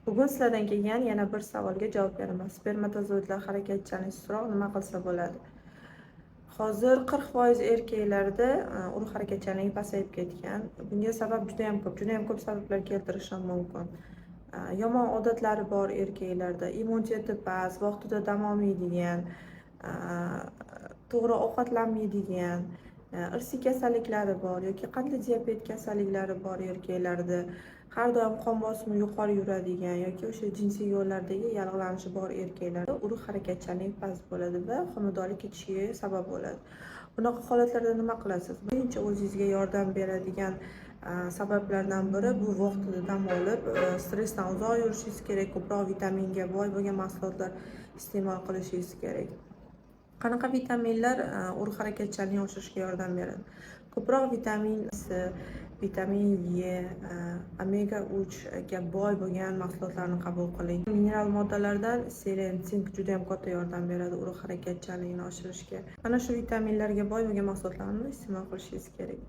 Bugun sizlardan kelgan yana bir savolga javob beraman. Spermatozoidlar harakatchanlik so'roq, nima qilsa bo'ladi? Hozir 40% erkaklarda urug' harakatchanligi pasayib ketgan. Bunga sabab juda ham ko'p, juda ham ko'p sabablar keltirishim mumkin. Yomon odatlari bor erkaklarda, immuniteti past, vaqtida dam olmaydigan, to'g'ri ovqatlanmaydigan, irsiy kasalliklari bor yoki qandli diabet kasalliklari bor erkaklarda, har doim qon bosimi yuqori yuradigan yoki o'sha jinsiy yo'llardagi yallig'lanishi bor erkaklarda urug' harakatchanligi past bo'ladi va homiladorlik ketishiga sabab bo'ladi. Bunaqa holatlarda nima qilasiz? Birinchi o'zingizga yordam beradigan sabablardan biri bu vaqtida dam olib, stressdan uzoq yurishingiz kerak, ko'proq vitaminga boy bo'lgan mahsulotlar iste'mol qilishingiz kerak. Qanaqa vitaminlar urug' harakatchanligini oshirishga yordam beradi? Ko'proq vitamin C, vitamin E, omega 3 ga boy bo'lgan mahsulotlarni qabul qiling. Mineral moddalardan selen, sink juda ham katta yordam beradi urug' harakatchanligini oshirishga. Mana shu vitaminlarga boy bo'lgan mahsulotlarni iste'mol qilishingiz kerak.